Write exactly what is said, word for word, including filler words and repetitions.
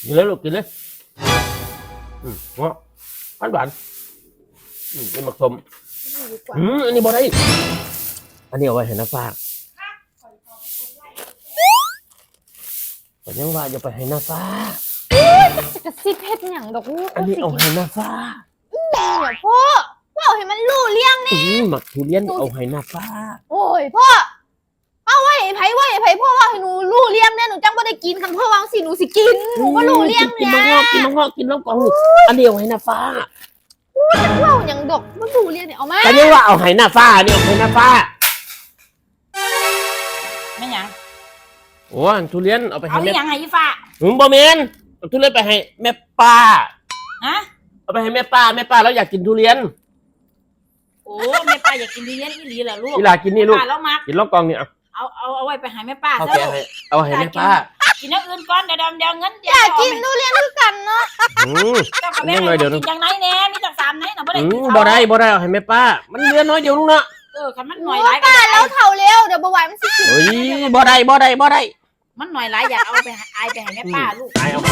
กินเลยลูก กินเลย อืม เงาะ หวานหวาน อืม เป็นหมากส้ม ดีกว่า อืม อันนี้บ่ได้ อันนี้เอาไว้ให้น้าฟ้า ก็ยังว่าอย่าไปให้น้าฟ้า จะกระซิบเฮ็ดหยังดอกลูก อันนี้เอาให้น้าฟ้า เนี่ยพ่อ พ่อให้มันรู้เรื่อง อื นี่ มหมากทุเรียนเอาให้น้าฟ้า โอ้ยพ่อ เอาไว้ให้ไผไว้ให้ไผ พ่อว่าให้หนูรู้เรื่องแน่ หนูจังบ่ได้กิน คันพ่อวางสิหนูสิกิน หนูบ่รู้เรื่อง กิน แน่ มะม่วงกินมะม่วงกินลองกองนี่ อันนี้เอาให้น้าฟ้า เว้าหยังดอกบ่รู้เรื่องเนี่ย เอามา ก็ยังว่าเอาให้น้าฟ้า อันนี้เอาให้น้าฟ้า ไม่หยัง โอ้ยทุเรียนเอาไป เอา ให้ อี แม่ หยังให้อีฟ้า อืมบ่แม่นเอาทุเรียนไปให้แม่ป้า ฮะ เอาไปให้แม่ป้า แม่ป้าแล้วอยากกินทุเรียน โอ้แม่ป้าอยากกินทุเรียนอีหลีเหรอลูก อีหลากินนี่ลูก ป้าแล้วมัก กินลองกองนี่เอา เอาเอาเอาไว้ไปให้แม่ป้า เอา ซะ แกะ ลูก ให้เอาให้แม่ป้า กินอย่างอื่นก่อนเดี๋ยวเดี๋ยวเดี๋ยวเงิน อยากกินทุเรียนคือกันเนาะ อืม เจ้าก็แบ่ง ยังไงเดี๋ยว กินอย่างไหนแน่มีตั้งสามไหนน่ะบ่ได้ อื กิน มบ่ได้บ่ได้เอาให้แม่ป้า มันเหลือน้อยเดียวนึงเนาะ เออคันมันหน่อยหลายก็ ป้า ได้ แล้วเฒ่าแล้ว เดี๋ยวบ่ไหวมันสิกิน เฮ้ยบ่ได้บ่ได้บ่ได้ มันหน่อยหลายอยากเอาไปให้อายไปให้แม่ป้าลูก อายเอาไป